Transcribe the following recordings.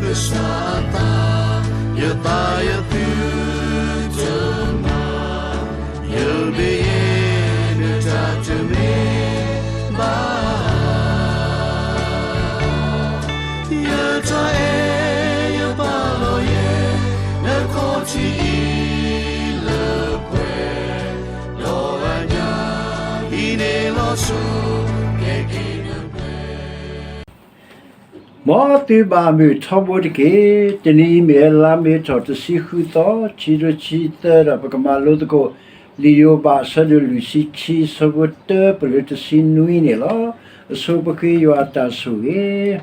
ကစၢ်အသး, ယသးယသုတမၤ, ယမ့ၢ်ယဲ နတၢ်တမ့ၢ်ဘၣ် ယတၢ်အဲၣ်ယပာ်လီၤယဲ နခီၣ်ထံးအံၤလၢပှဲၤ, ဒီးအညၣ်အံၤန့ၣ်လီၤဆီ ကဲက့ၤနပှဲၤ မ်သုဘၣ်မုာ်ထီဘိတက့ၢ်. တနံၤအံၤမ့ၢ်ဝဲလါမ့ၤထီၣ်တဆံဃုသီ, ခံကထိခံဆံသၢဒီး ပကမၤလိသကိး လံာ်ယိၤဘးအဆၢဒိၣ်လွံၢ်ဆံခံ ဆၢဖိတၢပလၢတဆံနွံန့ၣ်လီၤ. အဆိပဃ့ယွၤအတၢ်ဆိၣ်ဂ့ၤ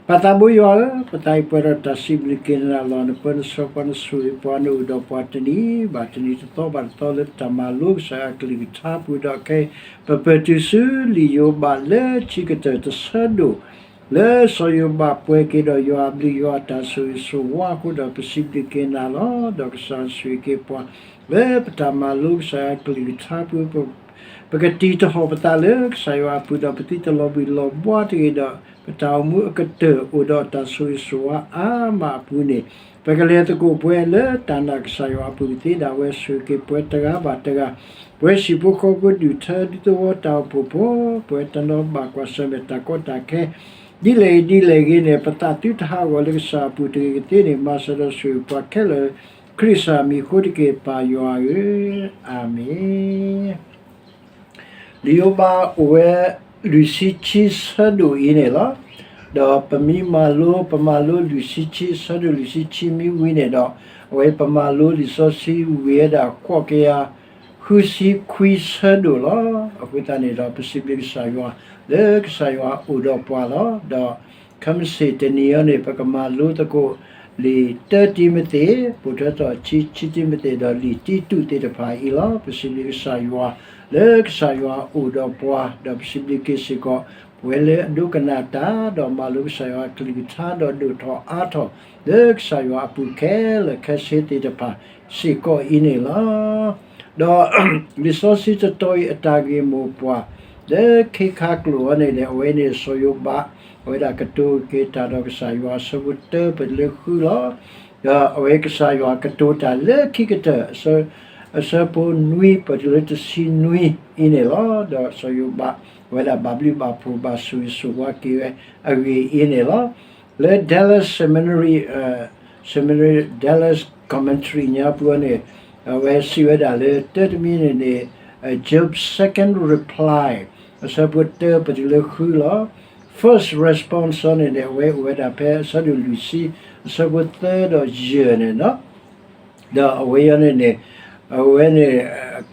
ပၢ်သးဘိယွၤဧၢ, ပသးအံၤပှဲၤဒီးတၢ်စံးဘျုးက့ၤနၤလီၤ. နပၢနဆှၢပှၤ နဆိၣ်ဂ့ၤပှၤနအိၣ်ဒီးပှၤတနံၤဘၣ်တနံၤ တသီဘၣ်တသီ လၢပတၢ်မၤလိကစၢ်ယွၤအကလုၢ်ကထါပူၤဒီးခဲအံၤ ပပၢၢ်တုၤဆူလံာ်ယိၤဘးလၢခံကတၢၢ်တဆၢဒိၣ် လၢစီၤယိၤဘးပှဲၤက့ၤဒီးယွၤအဘျုးယွၤအတၢ်ဆိၣ်ဂ့ၤဆိၣ်ဝါအဃိဒီး ပစံးဘျုးက့ၤနၤလီၤ. ဒီးကစၢ်ဆိၣ်ဂ့ၤက့ၤပှၤ လၢပတၢ်မၤလိကစၢ်ယွၤအကလုၢ်ကထါပူၤ ပကတံၤတဟီၣ်ပသးလၢကစၢ်ယွၤအပူၤဒီး ပသုတလီၤဘှံးလီၤဘှါတဂ့ၤဒီး ပတၢ်အိၣ်မူအကတၢၢ်အိၣ်ဒီးတၢ်ဆိၣ်ဂ့ၤဆိၣ်ဝါအါမးအပူၤန့ၣ် ပကလဲၤသကိးပှဲၤလၢတၢ်နာ်ကစၢ်ယွၤအပူၤကသ့ဒၣ်ဝဲ ဆိၣ်ဂ့ၤက့ၤပှဲၤတဂၤဘၣ်တဂၤ ပှဲၤဟံၣ်ဖိဃီဖိဒူၣ်ထၢဒူသဝီတၢ်အိၣ်ဖှိၣ်ဖိ ပှဲၤတနီၤဘၣ်ကွၢ်ဆၢၣ်မဲာ်တၢ်ကီတၢ်ခဲ ဒ်လဲၣ်ဂ့ၤဒ်လဲၣ်ဂ့ၤန့ၣ် ပသးသုတဟးဂီၤလၢကစၢ်အပူၤတဂ့ၤကသ့န့ၣ် မၤစၢၤဒီးဆိၣ်ဂ့ၤပှၤခဲလၢာ် ခရံာ်ကစၢ်မံၤအဃိတက့ၢ် ပၢ်ယွၤဧၢ, အၤမ့ၣ်. လံာ်ယိၤဘးအိၣ်ဝဲ လွံၢ်ဆံခံဆၢဒိၣ်အံၤန့ၣ်လီၤ. ဒီးပမ့ၢ်မၤလိ ပမၤလိလွံၢ်ဆံခံဆၢဒိၣ်လွံၢ်ဆံခံမ့ၢ်ဝံၤန့ၣ်ဒီး အဝဲပမၤလိလံာ်စီဆှံဝံၤဝဲဒၣ်ဃိးကယၤဃုဆံခွံဆၢဒိၣ်လီၤ. အဃိသတးန့ၣ်ဒီး ပစံးဘျုးကစၢ်ယွၤ လၢကစၢ်ယွၤအိၣ်ဒီးပှၤလီၤ. ဒီးခဲမုၢ်ဆ့ၣ်တနံၤအံၤန့ၣ် ပကမၤလိသကိး လံာ်တၢတံၤမသ့း ပိာ်ထွဲထီၣ်ခံ ခံတံၤမသ့း ဒီးလံာ်တံတူးသ့ၣ်တဖၣ်အံၤလီၤ. ပစံးဘျုးကစၢ်ယွၤ လၢကစၢ်ယွၤအိၣ်ဒီးပှၤ ဒီးပစံးဘျုးက့ၤစ့ၢ်ကီး ပဝဲလၢအဒိကနၣ်တၢ် ဒီးမၤလိကစၢ်ယွၤအကလုၢ်ကထါ ဒီးဒိၣ်ထီၣ်အါထီၣ် လၢကစၢ်ယွၤအပူၤခဲလၢာ်ခဲဆ့သ့ၣ်တဖၣ်စ့ၢ်ကီးအံၤန့ၣ်လီၤ. ဒီးလံာ်စီဆှံတတီၤအံၤအတၢ်ဂ့ၢ်မိၢ်ပှၢ် လၢခ့ခါကျိာ်အံၤန့ၣ်ဒီး အဝဲန့ၣ်စီၤယိၤဘး အဝဲဒၣ်ကတိၤက့ၤတၢ်ဒီးကစၢ်ယွၤအဆၢဖိတၢပတုၤလၢဃုလီၤ. ဒီးအဝဲကစၢ်ယွၤကတိၤတၢ်လၢခံကတၢၢ် အဆၢဖိနွံပတုၤလၢတဆံနွံအံၤန့ၣ်လီၤ. ဒီးစီၤယိၤဘး အဝဲဒၣ်ဘၣ်ဘျုးဘၣ်ဖှိၣ်ဘၣ်ဆိၣ်ဂ့ၤဆိၣ်ဝါက့ၤဝဲအဂ့ၢ်အံၤန့ၣ်လီၤ. လၢ Dallas Seminary, Seminary Dallas Commentary ညါပူၤန့ၣ် အဝဲစံးဝဲဒၣ်လၢတၢတမံၤန့ၣ်န့ၣ် Job's second reply အဆၢဖိတၢပတုၤလၢဃုလီၤ. First response န့ၣ်န့ၣ် အဝဲအိၣ်ဝဲဒၣ်ဖဲအဆၢဒိၣ်လွံၢ်ဆံ အဆၢဖိသၢဒီးယဲၢ်န့ၣ်လီၤ. ဒီးအဝဲအံၤန့ၣ်န့ၣ် အဝဲန့ၣ်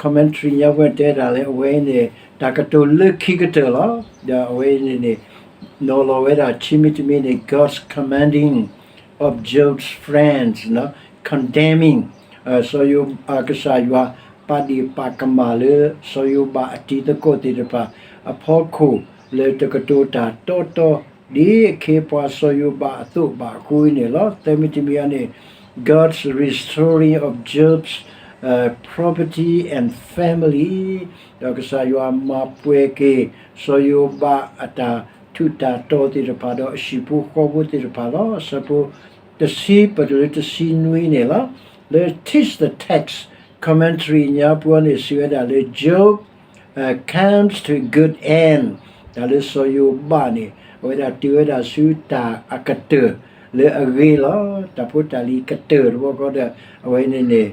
commentary ညါပူၤတဲဒၣ်လၢအဝဲအံၤန့ၣ် တၢ်ကတိၤလၢခံကတၢၢ်လီၤ. ဒီးအဝဲအံၤန့ၣ်န့ၣ် နီၤလီၤဝဲဒၣ်ခံမံၤတမံၤန့ၣ် God's commanding of Job's friends, condemning စီၤယိၤ ကစၢ်ယွၤပာ်ဒ့ၣ်ပာ်ကမၣ်လၢ စီၤယိၤဘးအတံၤသကိးသ့ၣ်တဖၣ်အဖီခိၣ် လၢတကတိၤတၢ်တီတီ ဒ်အခ့အပှၤစီၤယိၤဘးအသိးဘၣ်အဃိန့ၣ်လီၤ. သၢမံၤတမံၤအံၤန့ၣ် God's restoring of Job's, uh, property and family ဒီးကစၢ်ယွၤမၤပှဲၤက့ၤ စီၤယိၤဘးအတၢ်ထူးတၢ်တီၤသ့ၣ်တဖၣ် ဒီးအဟံၣ်ဖိဃီဖိသ့ၣ်တဖၣ်လီၤ. အဆၢဖိတဆံပတုၤလၢတဆံနွံန့ၣ်လီၤ. လၢ Teach the Text commentary ညါပူၤန့ၣ် စံးဝဲဒၣ်လၢ Job comes to good end တၢ်လၢစီၤယိၤဘးန့ၣ် အဝဲဒၣ်တုၤဝဲဒၣ်ဆူတၢ်အကတၢၢ်လၢအဂ့ၤလီၤ. တၢ်ဖိတၢ်လံၤကတၢၢ်တဘျီဃီဒီး အဝဲန့ၣ်န့ၣ်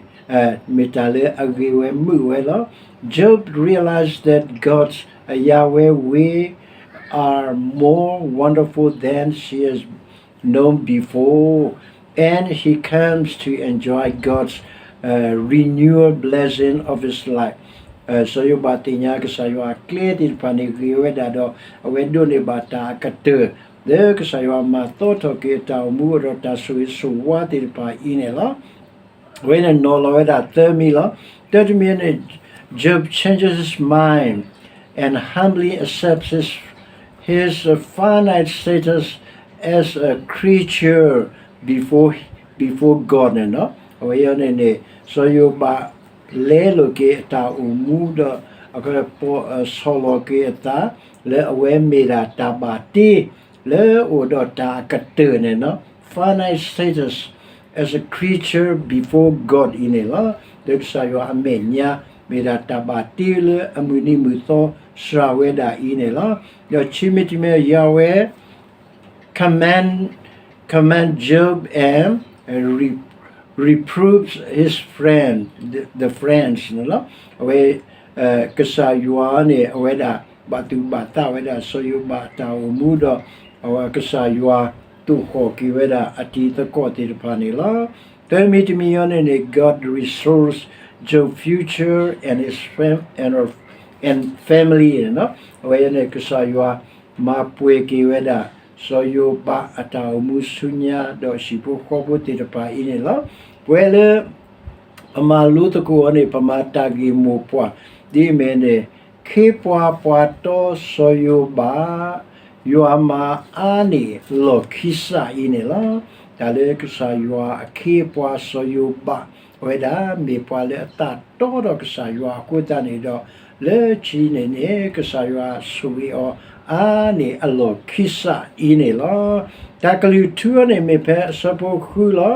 မ့ၢ်တၢ်လၢအဂ့ၤဝဲမုာ်ဝဲလီၤ. Job realized that God's, uh, Yahweh way are more wonderful than she has known before, and he comes to enjoy God's, uh, renewal blessing of his life. စီၤယိၤဘးသ့ၣ်ညါကစၢ်ယွၤအကျဲသ့ၣ်တဖၣ်န့ၣ်ဂ့ၤဝဲဒၣ်ဒီး အဝဲဒိးန့ၢ်ဘၣ်တၢ်အကတၢၢ် လၢကစၢ်ယွၤမၤသီထီၣ်က့ၤအတၢ်အိၣ်မူအဒီးတၢ်ဆိၣ်ဂ့ၤဆိၣ်ဝါသ့ၣ်တဖၣ်အံၤန့ၣ်လီၤ. အဝဲန့ၣ်နီၤလီၤဝဲဒၣ်သၢမံၤလီၤ. တၢတမံၤန့ၣ် Job changes his mind and humbly accepts his, his finite status as a creature before, before God န့ၣ်လီၤ. အဝဲအံၤန့ၣ်န့ၣ် စီၤယိၤဘး လဲလိာ်က့ၤအတၢ်အိၣ်မူဒီး အကပိာ်ဆီၣ်လီၤက့ၤအသး လၢအဝဲမ့ၢ်ဒၣ်တၢ်ဘၣ်တ့ လၢအအိၣ်ဒီးတၢ်အကတၢၢ်န့ၣ်လီၤ. finite status as a creature before God အံၤန့ၣ်လီၤ. လၢကစၢ်ယွၤအမဲာ်ညါ မ့ၢ်ဒၣ်တၢ်ဘၣ်တ့လၢအမုၢ်နံၤမုၢ်သီစှၤဝဲဒၣ်အံၤန့ၣ်လီၤ. ဒီးဆံမ့တမ့ၢ် Yahweh command, command Job and re-, reproves his friend, the, the friends န့ၣ်လီၤ. အဝဲ ကစၢ်ယွၤန့ၣ် အဝဲဒၣ်ဘၣ်သူၣ်ဘၣ်သးဝဲဒၣ် စီၤယိၤဘးအတၢ်အိၣ်မူဒီး အဝဲကစၢ်ယွၤ သိၣ်ဃီၣ်က့ၤဝဲဒၣ်အတံၤသကိးသ့ၣ်တဖၣ်န့ၣ်လီၤ. သၢမံၤတမံၤအံၤန့ၣ်န့ၣ် God restores Job's future and his fam-, and, and family န့ၣ်လီၤ. အဝဲန့ၣ် ကစၢ်ယွၤမၤပှဲၤက့ၤဝဲဒၣ် စီၤယိၤဘးအတၢ်အိၣ်မူဆူညါ ဒီးဟံၣ်ဖိဃီဖိသ့ၣ်တဖၣ်အံၤန့ၣ်လီၤ. ပဝဲလၢ ပမၤလိသကိးအီၤန့ၣ် ပမၤတၢ်ဂ့ၢ်မိၢ်ပှၢ် ဒ်အမ့ၢ်န့ၣ် ခ့ပှၤပှၤတီစီၤယိၤဘး ယွၤမၤအါန့ၢ်လီၢ်ခံစးအံၤန့ၣ်လီၤ. တၢ်လၢကစၢ်ယွၤအခ့အပှၤစီၤယိၤဘး အဝဲဒၣ်မ့ၢ်ပှၤလၢအသးတီဒီးကစၢ်ယွၤအဃိသတးန့ၣ်ဒီး လၢခံန့ၣ်န့ၣ် ကစၢ်ယွၤဆိၣ်ဂ့ၤအီၤအါန့ၢ်အလီၢ်ခံစးအံၤန့ၣ်လီၤ. တၢ်ကလုၢ်ထူအီၤန့ၣ်မ့ၢ်ဖဲအဆၢဖိဃုလီၤ.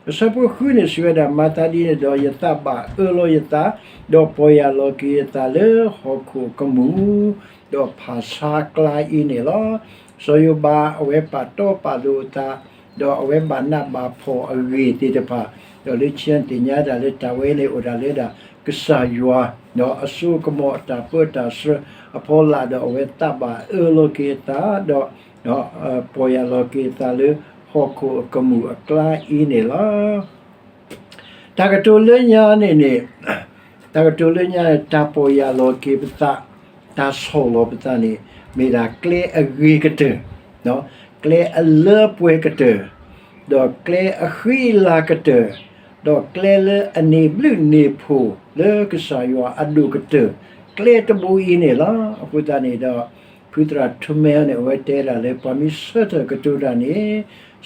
အဆၢဖိဃုန့ၣ်စံးဝဲဒၣ် မၤသးဒ်န့ၣ်ဒီး ယသးဘၣ်အၢလီၤယသး, ဒီးပီၢ်ယၢ်လီၤက့ၤယသးလၢဟီၣ်ခိၣ်ကမူၣ်, ဒီးဖၣ်ဆါကျါအံၤန့ၣ်လီၤ. စီၤယိၤဘးအဝဲပာ်တီပာ်လိၤအသး, ဒီးအဝဲဘၣ်နးဘၣ်ဖှီၣ်အဂ့ၢ်သ့ၣ်တဖၣ်, ဒီးလၢခံသ့ၣ်ညါဒၣ်လၢတၢ်ဝဲန့ၣ်အိၣ်ဒၣ်လၢဒၣ်ကစၢ်ယွၤ ဒီးအစိကမီၤအတၢ်ပၢတၢ်ဆှၢအဖီလာ်ဒီးအဝဲသးဘၣ်အၢလီၤက့ၤအသး, ဒီး ပီၢ်ယၢ်လီၤက့ၤအသးလၢဟီၣ်ခိၣ်အကမူၣ်အကျါအံၤန့ၣ်လီၤ. တၢ်ကတိၤလၢညါန့ၣ်န့ၣ်, တၢ်ကတိၤလၢညါန့ၣ် တၢ်ပီၢ်ယၢ်လီၤက့ၤပသး, တၢ်ဆီၣ်လီၤပသးန့ၣ် မ့ၢ်ဒၣ်ကျဲအဂ့ၤကတၢၢ်, ကျဲအလၢပှဲၤကတၢၢ်, ဒီးကျဲအဃံအလၤကတၢၢ်, ဒီးကျဲလၢအန့ၢ်ဘျုးန့ၢ်ဖှိၣ်လၢကစၢ်ယွၤအဒိၣ်ကတၢၢ်, ကျဲတဘိအံၤန့ၣ်လီၤ. အဃိသတးန့ၣ်ဒီး ဖုသရၣ်ထူမဲန့ၣ် အဝဲတဲဒၣ်လၢ ပှၤမ့ၢ်ဆၢထၢၣ်ကတိၤတၢ်န့ၣ်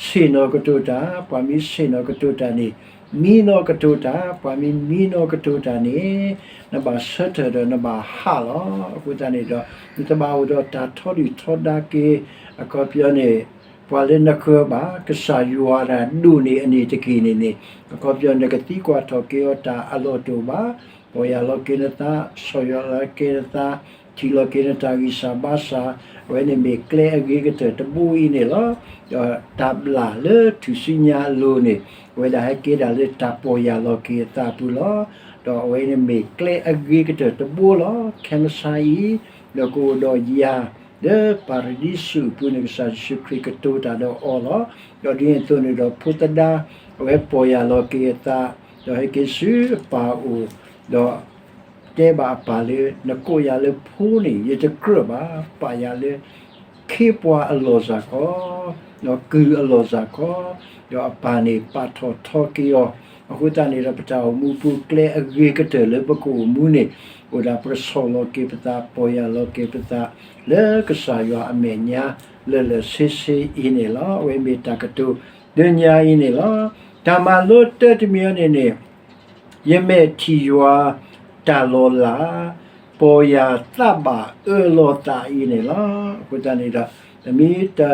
ဆ့ၣ်နီၤကတိၤတၢ်, ပှၤမ့ၢ်ဆ့ၣ်နီၤကတိၤတၢ်န့ၣ် မံနီၤကတိၤတၢ်, ပှၤမ့ၢ်မံနီၤကတိၤတၢ်န့ၣ် နဘၣ်ဆၢထၢၣ်ဒီးနဘၣ်ဟးလီၤ. အဃိသတးန့ၣ်ဒီး နတဘၣ်အိၣ်ဒီးတၢ်ထီဒုၣ်ထီဒါက့ၤ အခီပညီန့ၣ် ပှၤလၢနဃၢၤဘၣ် ကစၢ်ယွၤတၢ်ဒိၣ်န့ၢ်အန့ၣ်တက့ၢ်န့ၣ်န့ၣ် အခီပညီနကသံကွၢ်ထီၣ်က့ၤအီၤတၢ်အလီၢ်တအိၣ်ဘၣ်. ပီၢ်ယၢ်လီၤက့ၤနသး, ဆီၣ်ယွၤလီၤက့ၤနသး, ထံၣ်လီၤက့ၤနတၢ်ဂံၢ်စၢ်ဘါစၢ်, အဝဲန့ၣ်မ့ၢ်ကျဲအဂ့ၤကတၢၢ်တဘိအံၤန့ၣ်လီၤ. ဒီးတၢ်ဘျၣ်လၢထူၣ်စုညါအလိၤန့ၣ် အဝဲဒၣ်ဟဲကဲဒၣ်လၢတၢ်ပီၢ်ယၢ်လီၤက့ၤအသးအပူၤလီၤ. ဒီးအဝဲန့ၣ်မ့ၢ်ကျဲအဂ့ၤကတၢၢ်တဘိလီၤ. ခဲမုၢ်ဆါအံၤ ဒီးကအိၣ်ဒီးယၤ လၢပၤရဒံစူးအပူၤန့ၣ် ကစၢ်ယ့ၣ်ၡူးခရံာ်ကတိၤတၢ်ဒီးအီၤလီၤ. ဒီးဒ်န့ၣ်အသိးန့ၣ်ဒီး ဖိသဒါ အဝဲပီၢ်ယၢ်လီၤက့ၤအသး, ဒီးဟဲက့ၤဆူအပၢ်အအိၣ်, ဒီးတဲဘၣ်အပၢ်လၢ နကိးယၤလၢဖိန့ၣ် ယတကြၢးဘၣ်, ပာ်ယၤလၢ ခ့ပှၤအလီၢ်စၢ်ခီ, ဒီးကုၢ်အလီၢ်စၢ်ခီ, ဒီးအပၢ်န့ၣ်ပာ်ထီၣ်ထီက့ၤအီၤ. အဃိသတးန့ၣ်ဒီး ပတၢ်အိၣ်မူပူၤကျဲအဂ့ၤကတၢၢ်လၢပကအိၣ်မူန့ၣ် အိၣ်ဒၣ်ပကဆီၣ်လီၤက့ၤပသး ပီၢ်ယၢ်လီၤက့ၤပသး လၢကစၢ်ယွၤအမဲာ်ညါ လၢာ်လၢာ်ဆ့ဆ့အံၤန့ၣ်လီၤ. အဝဲမ့ၢ်တၢ်ကတိၤလၢညါအံၤန့ၣ်လီၤ. တၢ်မၤလိတၢတမံၤအံၤန့ၣ်န့ၣ် ယမဲာ်ထံၣ်ယွၤတၢ်လီၤလး ပီၢ်ယၢ်သးဘၣ်အၢလီၤသးအံၤန့ၣ်လီၤ. အဃိသတးန့ၣ်ဒီး ပမ့ၢ်တ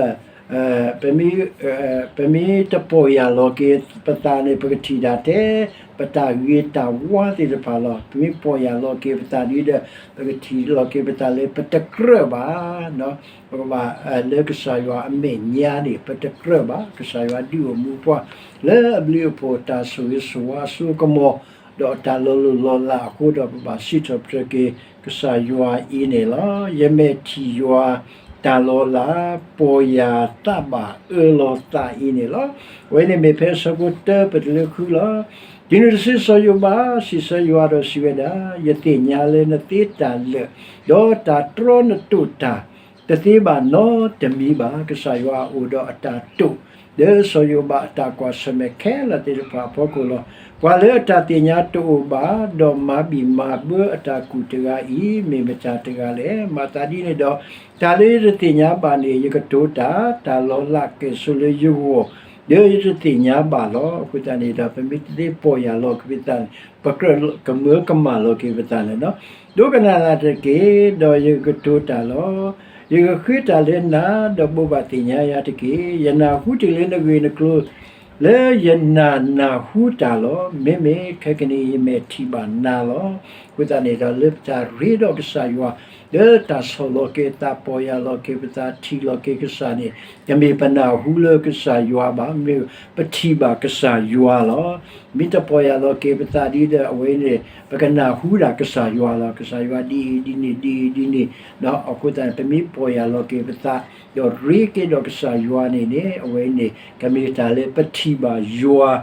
ပမ့ၢ် ပမ့ၢ်တပီၢ်ယၢ်လီၤက့ၤပသးန့ၣ် ပကထံၣ်ဒၣ်ထဲ ပတၢ်ဂ့ၤတၢ်ဝါသ့ၣ်တဖၣ်လီၤ. ပမ့ၢ်ပီၢ်ယၢ်လီၤက့ၤပသးဒီး ပကထံၣ်လီၤက့ၤပသးလၢပတကြၢးဘၣ် ပကဘၣ် လၢကစၢ်ယွၤအမဲာ်ညါန့ၣ် ပတကြၢးဘၣ်. ကစၢ်ယွၤဒုးအိၣ်မူပှၤ လၢအဘျုးအဖှိၣ် တၢ်ဆိၣ်ဂ့ၤဆိၣ်ဝါအစိကမီၤ ဒီးတၢ်လီၤလိၢ်လီၤလးအဃိဒီး ပဘၣ်စံးထီၣ်ပတြၢၤက့ၤ ကစၢ်ယွၤအံၤန့ၣ်လီၤ. ယမဲာ်ထံၣ်ယွၤတၢ်လီၤလး ပီၢ်ယၢ်သးဘၣ်အၢလီၤသးအံၤန့ၣ်လီၤ. အဝဲန့ၣ်မ့ၢ်ဖဲအဆၢဖိတၢပတုၤလၢဃုလီၤ. တုၤနုၤတစုစီၤယိၤဘး စံးဆၢယွၤဒီးစံးဝဲဒၣ်, ယသ့ၣ်ညါလၢနသ့တၢ်လၢာ်, ဒီးတၢ်တြီနတိာ်တၢ် တသ့ဘၣ်နီတမံၤဘၣ်. ကစၢ်ယွၤအိၣ်ဒီးအတၢ်တိာ် လၢစီၤယိၤဘးအတၢ်ကွၢ်ဆၢၣ်မဲာ်ခဲလၢာ်သ့ၣ်တဖၣ်အဖီခိၣ်လီၤ. ပှၤလၢအတၢ်သ့ၣ်ညါတအိၣ်ဘၣ်, ဒီးမၤဘံၣ်မၤဘၢအတၢ်ကူၣ်တဂၤအံၤ မ့ၢ်မတၤတဂၤလဲၣ်. မၤသးဒ်န့ၣ်ဒီး တၢ်လၢယတသ့ၣ်ညါဘၣ်န့ၣ် ယကတိၤတၢ်, တၢ်လီၤလးကဲၣ်ဆိးလၢယဂီၢ် ဒီးယတသ့ၣ်ညါဘၣ်လီၤ. အဃိသတးန့ၣ်ဒီး ပမ့ၢ်တသ့ပီၢ်ယၢ်လီၤက့ၤပသးန့ၣ် ပကြၢးကမၢကမၣ်လီၤက့ၤပသးန့ၣ်လီၤ. ဒိကနၣ်လၢ်တက့ၢ်, ဒီးယကတိၤတၢ်လီၤ. ယကဃ့တၢ်လၢနၤ, ဒီးဘိးဘၣ်သ့ၣ်ညါယၤတက့ၢ်. ယနၢ်ဟူတ့ၢ်လၢနဂ့ၢ်နကျိၤ, လၢယနၢ်နၢ်ဟူတၢ်လီၤ. မ့မ့ၢ်ခဲကနံၣ်အံၤယမဲာ်ထံၣ်ဘၣ်နၤလီၤ. အဃိသတးန့ၣ်ဒီး လၢပတၢ်ရ့ဒီးကစၢ်ယွၤ, လၢတၢ်ဆီၣ်လီၤက့ၤသး ပီၢ်ယၢ်လီၤက့ၤပသး ထံၣ်လီၤက့ၤကစၢ်န့ၣ်, တမ့ၢ်ပနၢ်ဟူလၢကစၢ်ယွၤဘၣ်, မ့ၢ်ပထံၣ်ဘၣ်ကစၢ်ယွၤလီၤ. မ့ၢ်တပီၢ်ယၢ်လီၤက့ၤပသးဒ်ဒီး အဝဲန့ၣ် ပကနၢ်ဟူဒၣ်ကစၢ်ယွၤလီၤ. ကစၢ်ယွၤဒ်အံၤဒ်န့ၣ် ဒ်အံၤဒ်န့ၣ်, အဃိသတးန့ၣ် ပမ့ၢ်ပီၢ်ယၢ်လီၤက့ၤပသး, ဒီးရ့က့ၤဒီးကစၢ်ယွၤန့ၣ်န့ၣ် အဝဲန့ၣ် ကမ့ၢ်တၢ်လၢပထံၣ်ဘၣ်ယွၤ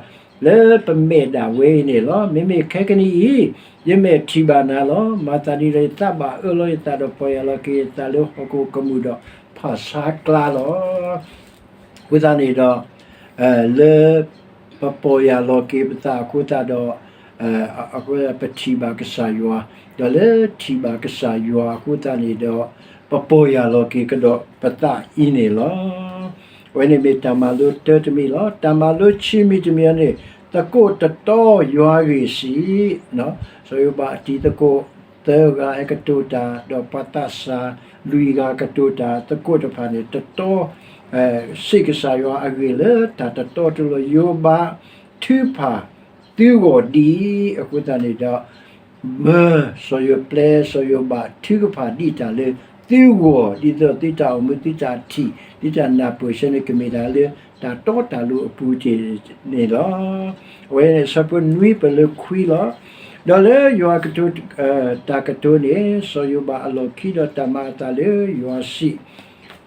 လၢပမဲာ်ဒၣ်ဝဲအံၤန့ၣ်လီၤ. မ့မ့ၢ်ခဲကနံၣ်အံၤ, ယမဲာ်ထံၣ်ဘၣ်နၤလီၤ. မၤသးဒ်ဒီးယသးဘၣ်အၢလီၤယသးဒီး ပီၢ်ယၢ်လီၤက့ၤယသးလၢဟီၣ်ခိၣ်ကမူၣ်ဒီးဖၣ်ဆါကျါလီၤ. အဃိသတးန့ၣ်ဒီး လၢပပီၢ်ယၢ်လီၤက့ၤပသးအဃိသတးဒီး ပထံၣ်ဘၣ်ကစၢ်ယွၤ, ဒီးလၢထံၣ်ဘၣ်ကစၢ်ယွၤအဃိသတးန့ၣ်ဒီး ပပီၢ်ယၢ်လီၤက့ၤကဒီးပသးအံၤန့ၣ်လီၤ. အဝဲန့ၣ်မ့ၢ်တၢ်မၤလိတၢတမံၤလီၤ. တၢ်မၤလိဆံမံၤတမံၤန့ၣ် သကိးတတီယွၤဂ့ၢ်စံး, စီၤယိၤဘးအတံၤသကိး သၢဂၤဟဲကတိၤတၢ်, ဒီးပှၤသးစၢ်လွံၢ်ဂၤကတိၤတၢ်, သကိးတဖၣ်န့ၣ် တတီ စံးကစၢ်ယွၤအဂ့ၢ်လၢတၢ်တတီတလိၤ, ယိၤဘးထုကဖၣ်သုဂီၢ်ဒံးအဃိသတးန့ၣ်ဒီး မၢစီၤယိၤ ပျဲစီၤယိၤဘးထုကဖၣ်ဒ်တၢ်လၢသုဂီၢ်, ဒ်သိးသုတၢ်အိၣ်မူ သုတၢ်ထံၣ် သုတၢ်နၢ်ပၢၢ်ဆၢန့ၣ် ကမ့ၢ်တၢ်လၢတၢ်တီတၢ်လိၤအပူၤတ့ၢ်န့ၣ်လီၤ. အဝဲန့ၣ်ဆၢဖိနွံပၢၢ်လၢခွံလီၤ. ဒီးလၢယွၤကတိၤတၢ်ကတိၤန့ၣ် စီၤယိၤဘးအလီၢ်ခံဒီးတၢ်မၤအသးလၢယွၤစံး,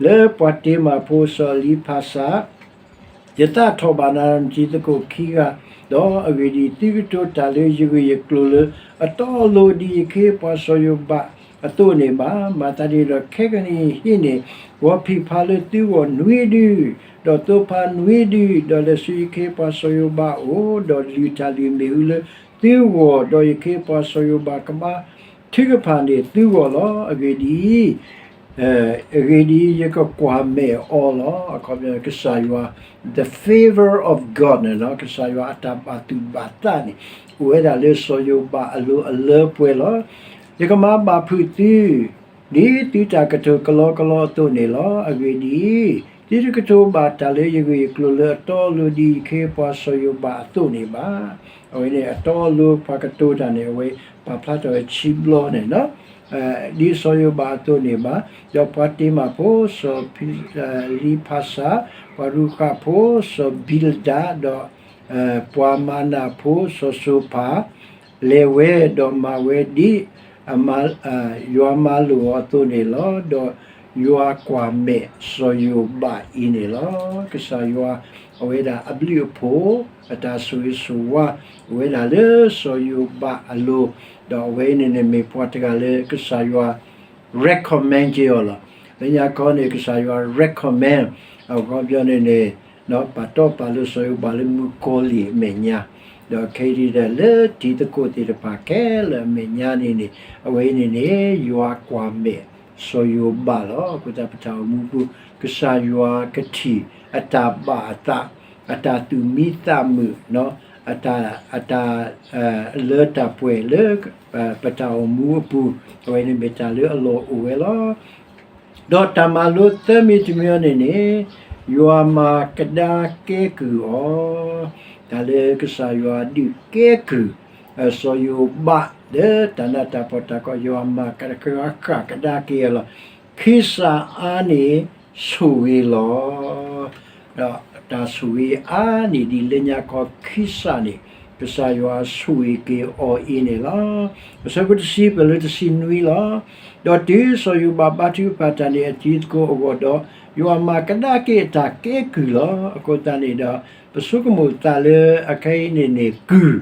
လၢပှၤတ့မၢ်ဖိစီၤအလံဖးစး ယသးထီၣ်ဘၣ်နၤဒီးနတံၤသကိးခံဂၤ, ဒီးအဂ့ၢ်ဒ်အံၤ, သုကတိၤတၢ်လၢယဂ့ၢ်ယကျိၤလၢအတီအလိၤဒ်ယခ့ယပှၤစီၤယိၤဘးအသိးန့ၣ်ဘၣ်. မၤသးဒ်န့ၣ်ဒီးခဲကနံၣ်အံၤန့ၣ် ဂီၤဖံးဖးလၢသုဂီၢ်နွံဒု, ဒီးသိဖးနွံဒု, ဒီးလဲၤဆူယခ့ယပှၤစီၤယိၤဘးအအိၣ်, ဒီးလုၢ်တၢ်လုၢ်မ့ၣ်အူလၢသုဂီၢ်, ဒီးယခ့ယပှၤစီၤယိၤဘးကဘါထုကဖၣ်န့ၢ်သုဂီၢ်လီၤ. အဂ့ၢ်ဒ်အံၤ, အဂ့ၢ်ဒ်အံၤ, ယကကွၢ်မဲာ်အီၤလီၤ. အခီပညီ ကစၢ်ယွၤ the favor of God န့ၣ်လီၤ. ကစၢ်ယွၤအတၢ်ဘၣ်သူၣ်ဘၣ်သးန့ၣ် အိၣ်ဝဲဒၣ်လၢစီၤယိၤဘးအလိၤအလၢပှဲၤလီၤ. ယကမၤဘၣ်ဖုးသု ဒ်သုတၢ်ကတိၤကလီကလီအသိးန့ၣ်လီၤ. အဂ့ၢ်ဒ်အံၤ, သုတကတိၤဘၣ်တၢ်လၢယဂ့ၢ်ယကျိၤလၢအတီအလိၤဒ်ယခ့ယပှၤစီၤယိၤဘးအသိးန့ၣ်ဘၣ်. အဝဲန့ၣ်အတီအလိၤပှၤကတိၤတၢ်န့ၣ် အဝဲပာ်ဖျါထီၣ်ဝဲဆံဘျီန့ၣ် ဒ်စီၤယိၤဘးအသိးန့ၣ်ဘၣ်. ဒီးပှၤတ့မၢ်ဖိစီၤလံဖးစး, ပှၤရူၤဃးဖိစီၤဘံလဒး, ဒီးပှၤမၤနးဖိစီၤစိၤဖး, လဲၤဝဲဒီးမၤဝဲဒ် ယွၤမၤလိာ်အီၤအသိးန့ၣ်လီၤ. ဒီးယွၤကွၢ်မဲာ်စီၤယိၤဘးအံၤန့ၣ်လီၤ. ကစၢ်ယွၤအဝဲဒၣ်အဘျုးအဖှိၣ် အတၢ်ဆိၣ်ဂ့ၤဆိၣ်ဝါ အိၣ်ဝဲဒၣ်လၢစီၤယိၤဘးအလိၤ, ဒီးအဝဲအံၤန့ၣ်န့ၣ်မ့ၢ်ပှၤတဂၤလၢကစၢ်ယွၤ recommend က့ၤအီၤလီၤ. လၢညါခီန့ၣ် ကစၢ်ယွၤ recommend အခီပညီန့ၣ်န့ၣ် ပာ်တီပာ်လိၤစီၤယိၤဘးလၢမုၣ်ကီၤလံၢ်အမဲာ်ညါ, ဒီးခဲအံၤဒ်ဒီးလၢတံၤသကိးသ့ၣ်တဖၣ်ခဲလၢာ်အမဲာ်ညါန့ၣ်န့ၣ် အဝဲအံၤန့ၣ်န့ၣ် ယွၤကွၢ်မဲာ်စီၤယိၤဘးလီၤ. အဃိသတးပတၢ်အိၣ်မူပူၤ ကစၢ်ယွၤကထံၣ်အတၢ်ဘၣ်အသး, အတၢ်သူၣ်မံသးမုာ်, အတၢ် အတၢ် လၢတၢ်ပှဲၤလၢ ပတၢ်အိၣ်မူအပူၤ, အဝဲန့ၣ်မ့ၢ်တၢ်လၢအလီၢ်အိၣ်ဝဲလီၤ. ဒီးတၢ်မၤလိသၢမံၤတမံၤအံၤန့ၣ်န့ၣ် ယွၤမၤကဒါကဲကုၢ်အီၤ, တၢ်လၢကစၢ်ယွၤဒုးကဲကုၢ် စီၤယိၤဘး လၢတၢ်နးတၢ်ဖှီၣ်တၢ်ကီ ယွၤမၤကဒါက့ၤအီၤလီၤ. ခံစးအါန့ၢ်ဆိၣ်ဂ့ၤလီၤ. ဒီးတၢ်ဆိၣ်ဂ့ၤအါန့ၢ်ဒ်လၢညါခီခံစးန့ၣ် ကစၢ်ယွၤဆိၣ်ဂ့ၤက့ၤအီၤအံၤန့ၣ်လီၤ. အဆၢဖိတဆံပၢၢ်လၢတဆံနွံလီၤ. ဒီးတုၤစီၤယိၤဘးဘါထုကဖၣ်တၢ်န့ၣ် အတံၤသကိးအဂီၢ်ဒီး ယွၤမၤကဒါက့ၤအတၢ်ကဲကုၢ်လီၤ. အဃိသတးန့ၣ်ဒီး ပဆိကမိၣ်သးလၢအခဲအံၤန့ၣ်န့ၣ် ကုၢ်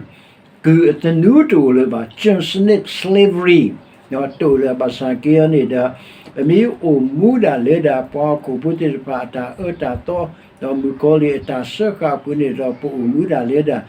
ကုၢ်အသနူတအိၣ်လၢၤဘၣ်, chain slavery တအိၣ်လၢၤဘၣ်ဆၣ်က့အံၤန့ၣ်ဒီး ပမ့ၢ်အိၣ်မူဒၣ်လၢဒၣ်ပှၤဟီၣ်ခိၣ်ဖိသ့ၣ်တဖၣ်အတၢ်အၢတၢ်သီ ဒီးမုၣ်ကီၤလံၢ်အတၢ်စၢဃာ်အပူၤန့ၣ်ဒီး ပအိၣ်မူဒၣ်လၢဒၣ်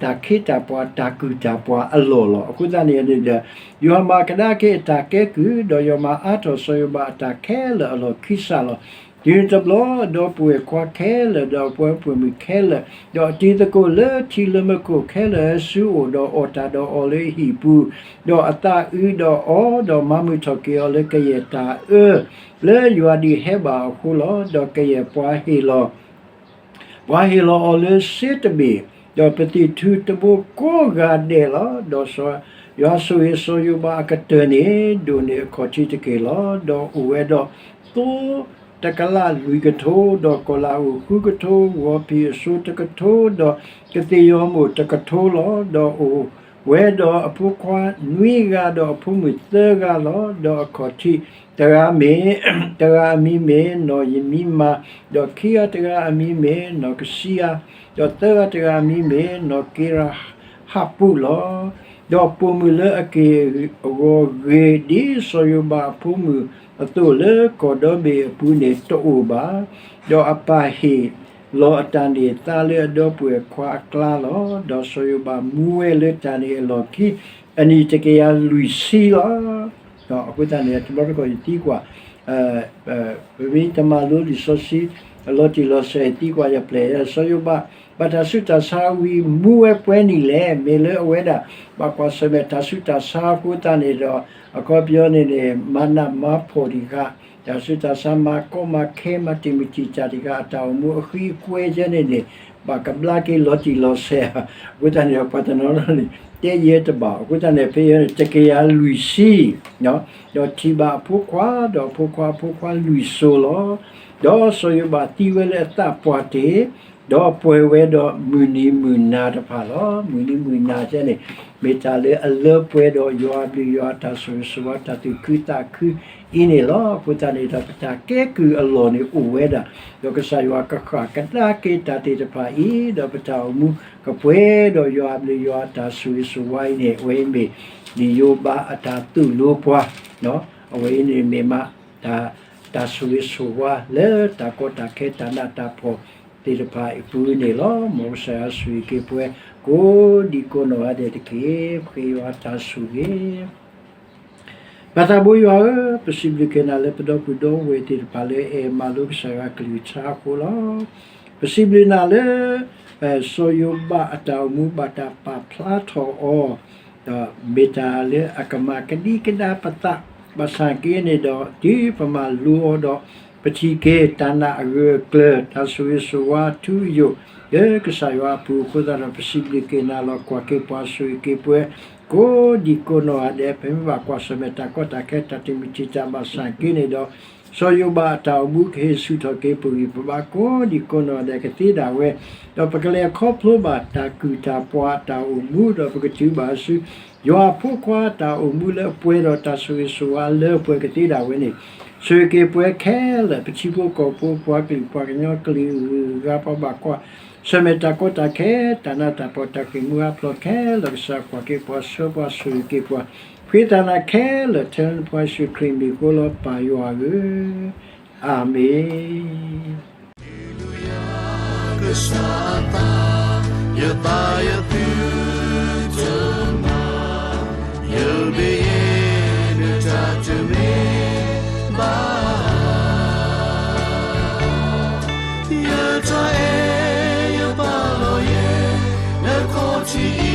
တၢ်ခ့တၢ်ပှၤတၢ်ကုၢ်တၢ်ပှၤအလီၢ်လီၤ. အဃိသတးန့ၣ်န့ၣ်ဒီး ယွၤမၤကဒါက့ၤအတၢ်ကဲကုၢ် ဒီးယွၤမၤအါထီၣ်စီၤယိၤဘးအတၢ်ခဲလၢာ်အလီၢ်ခံစးလီၤ. တုၤတဘျီအဒီပုၢ်ဝဲၢ်ခွါခဲလၢာ် ဒီးအပှၤပိာ်မုၣ်ခဲလၢာ်, ဒီးအတံၤသကိးလၢထံလၢမူခိၣ်ခဲလၢာ် ဆူအအိၣ်, ဒီးအီၣ်တၢ်ဒီးအီလၢအဟံၣ်ပူၤ, ဒီးအသးအုးဒီးအီၤ, ဒီးမၤမုာ်ထီၣ်က့ၤအီၤလၢကယဲၢ်တၢ်အၢ လၢယွၤဒုးဟဲဘၣ်အဃိလီၤ. ဒီးကယဲၢ်ပှၤဟ့ၣ်လီၤ ပှၤဟ့ၣ်လီၤအီၤလၢစ့တဘ့ၣ်, ဒီးပသံၣ်ထူတဘိကိးဂၤဒဲးလီၤ. ဒီးယွၤဆိၣ်ဂ့ၤစီၤယိၤဘးအကတၢၢ်န့ၣ် ဒိၣ်န့ၢ်အခီၣ်ထံးတက့ၢ်လီၤ. ဒီးအိၣ်ဝဲဒီးသိတကလးလွံၢ်ကထိ, ဒီးကီၤလၤအူၣ်ဃုကထိ, ဂီၤဖံးအစိတကထိ, ဒီးကသ့ၣ်ယီၤမိၣ်တကထိလီၤ. ဒီးအိၣ်ဝဲဒီးအဖိခွါနွံဂၤ, ဒီးအဖိမုၣ်သၢဂၤလီၤ. ဒီးအခီၣ်ထံးတဂၤမ့ၢ်, တဂၤအမံၤမ့ၢ်နီၢ်ယမံမၤ, ဒီးခံဂၤတဂၤအမံၤမ့ၢ်နီၢ်ကစံအၤ, ဒီးသၢဂၤတဂၤအမံၤမ့ၢ်နီၢ်က့ရဟၣ်ပူးလီၤ. ဒီးပိာ်မုၣ်လၢအက့ၢ်အဂီၤဂ့ၤ ဒ်စီၤယိၤဘးအဖိမုၣ်အသိးလၢကီၢ်ဒီဘ့ၣ်အပူၤန့ၣ်တအိၣ်ဘၣ်. ဒီးအပၢ်ဟ့ၣ်လီၤအတၢ်န့ၢ်သါလၢအဒီပုၢ်ဝဲၢ်ခွါအကျါလီၤ. ဒီးစီၤယိၤဘးမူဝဲလၢတၢ်န့ၣ်အလီၢ်ခံ အနံၣ်တကယၤလွံၢ်ဆံလီၤ. အဃိသတးန့ၣ် တဘျီတခီၣ်ယသံကွၢ် ပမ့ၢ်တမၤလိလံာ်စီဆှံ လီၤတံၢ်လီၤဆဲး သံကွၢ်ယပျဲၢ် စီၤယိၤဘး ဘၣ်တၢ်ဆူးတၢ်ဆါဝံၤ မူဝဲပှဲၤနံၣ်လဲၣ်. မ့ၢ်လၢအဝဲဒၣ် ဘၣ်ကွၢ်ဆၢၣ်မဲာ်တၢ်ဆူးတၢ်ဆါအဃိသတးန့ၣ်ဒီး အခီပညီန့ၣ်န့ၣ် မၤနးမၤဖှီၣ်တံၢ်ဃာ် တၢ်ဆူးတၢ်ဆါမၤကီမၤခဲ မၤတံာ်မုၢ်တံာ်တာ်တံၢ်ဃာ် အတၢ်အိၣ်မူအဃံအကွဲယဲန့ၣ်န့ၣ် ဘၣ်ကဘျါက့ၤလီၤတံၢ်လီၤဆဲး အဃိသတးန့ၣ်ဒီး ပှၤတနီၤနီၤန့ၣ် တဲယဲတဘၣ် အဃိသတးန့ၣ် ဖဲအံၤန့ၣ် တကယၤလွံၢ်ဆံ ဒီးထံၣ်ဘၣ်အဖိခွါ ဒီးအဖိခွါအဖိခွါလွံၢ်စိၤလီၤ. ဒီးစီၤယိၤဘးသံဝဲလၢအသးပှၢ်တ့ၢ် ဒီးပှဲၤဝဲဒီးမုၢ်နံၤမုၢ်နၤတဖၣ်လီၤ. မုၢ်နံၤမုၢ်နၤယဲန့ၣ် မ့ၢ်တၢ်လၢအလၢပှဲၤဒီးယွၤအဘျုးယွၤအတၢ်ဆိၣ်ဂ့ၤဆိၣ်ဝါ တၢ်သူၣ်ခုသးခုအံၤန့ၣ်လီၤ. အဃိသတးန့ၣ်ဒီး ပတၢ်ကဲကုၢ်အလီၢ်န့ၣ်အိၣ်ဝဲဒၣ် ဒီးကစၢ်ယွၤကဃၣ်ကဒါက့ၤတၢ်သ့ၣ်တဖၣ်အံၤ ဒီးပတၢ်အိၣ်မူကပှဲၤဒီးယွၤအဘျုးယွၤအတၢ်ဆိၣ်ဂ့ၤဆိၣ်ဝါအံၤန့ၣ် အဝဲအံၤမ့ၢ် လံာ်ယိၤဘးအတၢ်သိၣ်လိပှၤ အဝဲအံၤန့ၣ်မ့ၢ်မး တၢ် တၢ်ဆိၣ်ဂ့ၤဆိၣ်ဝါလၢတၢ်ကီတၢ်ခဲတၢ်နးတၢ်ဖှီၣ်သ့ၣ်တဖၣ်အပူၤန့ၣ်လီၤ. မ်ကစၢ်ယွၤဆိၣ်ဂ့ၤက့ၤပှၤ ကိးဒံကိးနီၢ်ဂၤဒဲးတက့ၢ်. ပဃ့ယွၤတၢ်ဆိၣ်ဂ့ၤ ပၢ်သးဘိယွၤဧၢ, ပစံးဘျုးက့ၤနၤလၢပဒီပုၢ်ဒီဝဲၢ်သ့ၣ်တဖၣ်လၢအအဲၣ်မၤလိကစၢ်ယွၤအကလုၢ်ကထါအဃိလီၤ. ပစံးဘျုးနၤလၢ စီၤယိၤဘးအတၢ်အိၣ်မူဘၣ်တၢ်ပာ်ဖျါထီၣ်အီၤ ဒီးမ့ၢ်တၢ်လၢအကမၤကဒံကဒါပသး ဘၣ်ဆၣ်က့န့ၣ်ဒီး တုၤပမၤလိအီၤဒီး ပထံၣ်က့ၤတၢ်နာ်အဂၢၢ်အကျၢၤ တၢ်ဆိၣ်ဂ့ၤဆိၣ်ဝါထူယိာ် လၢကစၢ်ယွၤအပူၤအဃိသတးဒီး ပစံးဘျုးက့ၤနၤလီၤ. ကွၢ်က့ၤပှၤဆိၣ်ဂ့ၤက့ၤပှၤ ကိးဒံကိးနီၢ်ဂၤဒဲး ပမ့ၢ်ဘၣ်ကွၢ်ဆၢၣ်မဲာ်တၢ်ကီတၢ်ခဲ တၢ်တမုာ်တံာ်တာ်ဘၣ်ဆၣ်က့န့ၣ်ဒီး စီၤယိၤဘးအတၢ်အိၣ်မူကဟ့ၣ်ဆူၣ်ထီၣ်က့ၤပဂံၢ်ပဘါ ကိးဒံကိးနီၢ်ဂၤဒဲးကသ့ဒၣ်ဝဲ, ဒီးပကလဲၤခီဖျိဘၣ်တၢ်ကုၢ်တၢ်ပှၤအတၢ်အိၣ်မူ ဒီးပကတုၤဘၣ်ဆူ ယွၤအဖိခွါအတၢ်အိၣ်မူလၢအပှဲၤဒီးတၢ်ဆိၣ်ဂ့ၤဆိၣ်ဝါလၢပှဲၤကသ့ဒၣ်ဝဲန့ၣ်, ဆိၣ်ဂ့ၤက့ၤပှၤခဲလၢာ် ပထံဖိကီၢ်ဖိ ပှၤကလုာ်ပှၤကညီကလုာ်ဂၤ ပှၤဘၣ်ကွၢ်ဆၢၣ်မဲာ်တၢ်ကီတၢ်ခဲ တၢ်နးတၢ်ဖှီၣ် တၢ်ဃ့ၢ်မှံဟးဖျိးခဲလၢာ် ကစၢ်ကွၢ်က့ၤပှၤ ဆှၢပှၤဆိၣ်ဂ့ၤက့ၤပှၤ ဃ့တၢ်နာ်ခဲလၢာ် ထဲလၢနဖိယ့ၣ်ၡူးခရံာ်မံၤအဃိလီၤ ပၢ်ယွၤဧၢ, အၤမ့ၣ်. ကစၢ်အသး ယသးယသုတမၤ, ယဘ့ၣ်ယဲ နတၢ်တမ့ၢ်ဘၣ်, ယတၢ်အဲၣ်ယပာ်လီၤယဲ နခီၣ်ထံး